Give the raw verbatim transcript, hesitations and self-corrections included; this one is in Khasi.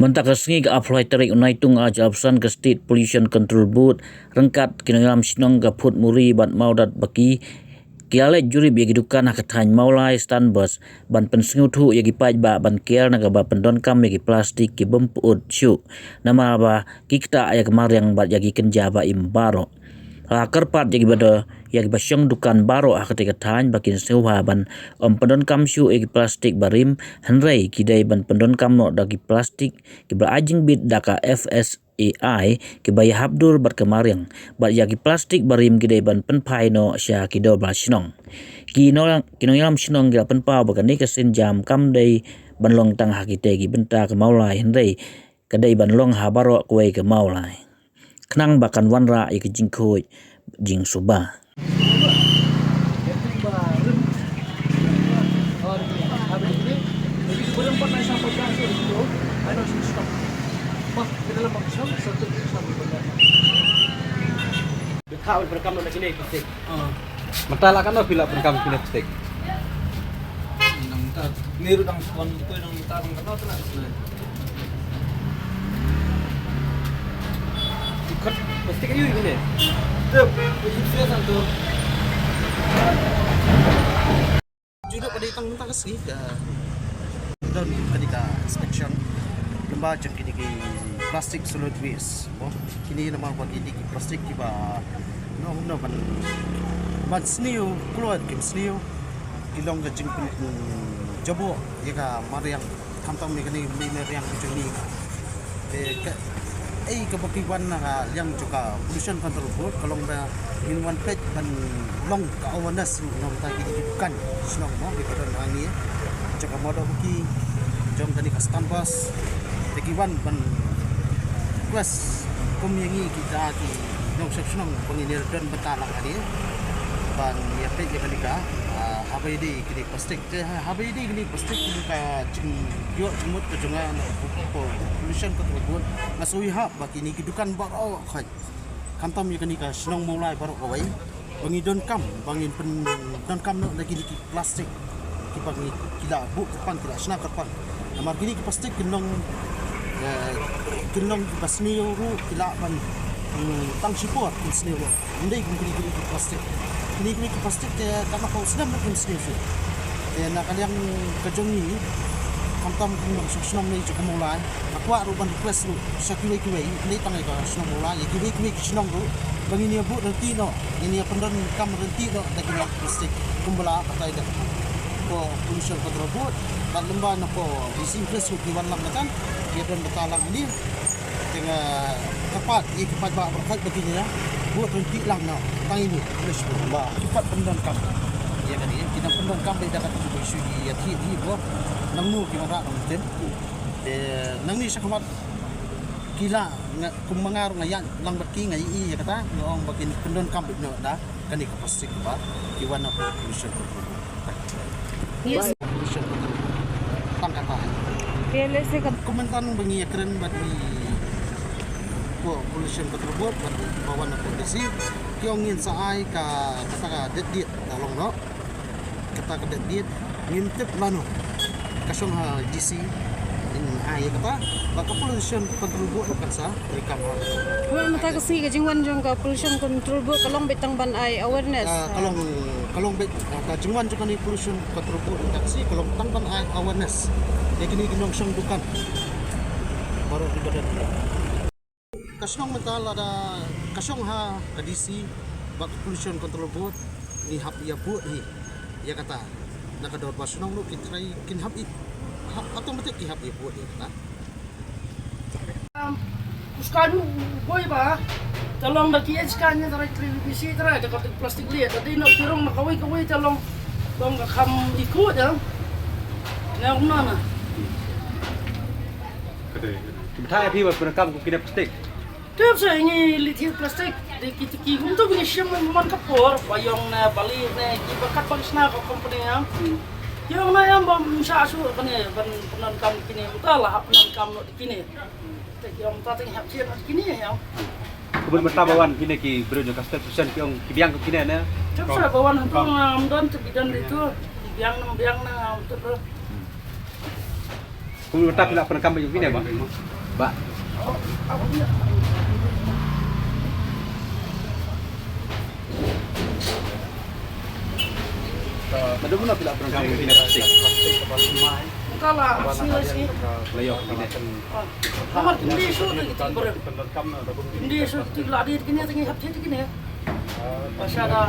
Mynta ka sngi ka arphew lai tarik u Naitung ar hajar arphew san ka State Pollution Control Board ryngkat ki nongïalam shnong ka Phutmuri bad Mawdat Baki ki la leit jurip ïa ki dukan ha ka thaiñ Mawlai Stanbus ban pynsngewthuh ïa ki paidbah ban kiar na kaba pyndonkam ïa ki plastik ki bym pyut shuh namar ba ki ktah ïa ka mariang bad ïa ki kynja ba im baroh. La kyrpad ïa ki ba da ïa ki ba shong dukan baroh ha katei ka thaiñ ba kin sngewbha ban ym pyndonkam shuh ïa ki plastik barim, hynrei ki dei ban pyndonkam noh da ki plastik ki ba ai jingbit da ka F S A I ki ba ïahap dur bad ka mariang, bad ïa ki plastik barim ki dei ban pynphai noh sha ki dorbar shnong. Ki nong, ki nongïalam shnong ki la pynpaw ba kane ka sienjam kam dei ban long tang ha kitei ki bynta ka Mawlai, hynrei ka dei ban long ha baroh kawei ka Mawlai. Khnang ba kan wanrah ïa ka jingkhuid jingsuba. Mynta la katno phi la pyndonkam kine plastik? Nang mynta ni ruh dang sukon tu, nang mynta dang katno tu na. Ikut plastik ayu ini. Tuh, itu dia satu. Juduk pada tang mynta ka sngi ka don kane ka inspection lyngba jong kine ki plastic solid waste. Mo, kine namar ba kine ki plastik kiba, no, no, ban, ban sniew, kloi kim sniew, ki long ka jingpynjaboh ïa ka mariang, khamtam ïa kane ka mariang ka jong ngi. Te ka, ei, kaba ki wan na ka liang jong ka Pollution Control Board ka long ba ngin wan peit ban long ka awareness ruh na bynta ki, ki dukan shnong, mo, kiba don hangne jong ka Mawdat Baki, jong kane ka Stanbus. Te ki wan ban request kum ïa ngi kita ki nongshong shnong ba ngin ïa don bynta lang hangne ban ïa peit ïa kane ka, ah, haba ïadei kine plastik. Te ha, haba ïadei kine plastik, kine ka jingïoh jingmut ka jong nga na ka Pollution Control Board, nga sngewbha ba kine ki dukan baroh khoit, khamtam ïa kane ka shnong Mawlai baroh kawei, ba ngi donkam, ba ngin pyndonkam noh na kine ki plastik kiba ngi, ki la buh kyrpang, ki la shna kyrpang. Namar kine ki plastik kin long, eh, kin long kiba sniew ruh, ki lah ban, mm, tang shipor kin sniew ruh. Ym dei kum kine, kine ki plastik. Kine, kine ki plastik te katno ko snem ruh kim sniew shuh. Te na ka liang ka jong ngi, khamtam kum nongshong shnong ne jong ka Mawlai, nga kwah ruh ban request ruh sha kiwei kiwei, ym dei tang ïa ka shnong Mawlai, ïa kiwei kiwei ki shnong ruh ba ngin ïa buh ryntih noh, ngin ïa pyndonkam ryntih noh da kine ki plastik kumba la batai da ko Pollution Control Board bad lyngba na ko D C Chris ruh ki wan lang katan, ïa don bynta lang hangne. Te nga kyrpad ïa ki paidbah baroh khoit ba kin ïa buh ryntih lang noh. Tang ine, English ba ki pat pyndonkam ïa kane, ki dang pyndonkam beit da kata ka issue ïa ki, ïa ki ba nangno ki wanrah nangno. Te nangne shakhmat ki la, nga, kum ma nga ruh nga ïaid lang bad ki, nga ïohi ïa kata, nga ong ba kin pyndonkam beit noh da kane ka plastik ba ki wan na Pollution Control Board. Yes. Pollution Control Board. Tang kata. Ke lehse ka, kum mynta ba ngi ïakren bad i Pollution Control Board bad ba wan na P D C, ki ong ngin sa ai ka, kata ka date, date da long noh. Kata ka date, date ngim tip lano. Ka shong ha D C in ai ïa kata, ba ka Pollution Control Board kan sa treikam ha. Kumta mynta ka sngi ka jingwan jong ka Pollution Control Board ka long beit tang ban ai awareness. Ah, ka long, ka long beit, ah, ka jingwan jong kane Pollution Control Board mynta ka sngi ka long tang ban ai awareness ïa kine ki nongshong dukan baroh kiba don. Ka shnong mynta lada ka shong ha ka D C bad ka Pollution Control Board, ngi hap ïa buh hi ïa kata. Na ka dorbar shnong ruh ki trai, kin hap i, ha, automatic ki hap ïa buh ïa kata. Um, uska nu boi ba, ta long da ki ej ka nya trai trai B C trai, da ka plastik liat, da dei na ki rong na kawei kawei ta long, long ka kham i ku da. Na ong na na. Ka dei. Ki bthai phi ba pyndonkam kum kine plastik. Tip sa ngi leit thied plastik, dei ki, ki kumtu ngi shim man ka por, ba ïong ne, ba liat ne, ki ba kat ba ngi shna ka company ha. Ïong na ïong ba ym shah shuh kane, ban pyndonkam kine, uta la hap pyndonkam noh kine. Te ki ong ta te ngi hap thied noh kine ïong. Kumno mynta ba wan kine ki briew jong ka State Pollution ki ong ki biang kum kine ne? Tip sa ba wan hangtu ngam don, te ki don dei tu, ki biang ne ym biang ne ngam tip ruh. Kumta phi la pyndonkam bad ïa kine ba. Ba. Naduh mynno phi la pyndonkam bad kine plastik? Ka la sni la sni. La ïoh kine. Namar kine shu tu kiti bar. Kine shu tu la di kine tu ngi hap ti kine. Pasal da.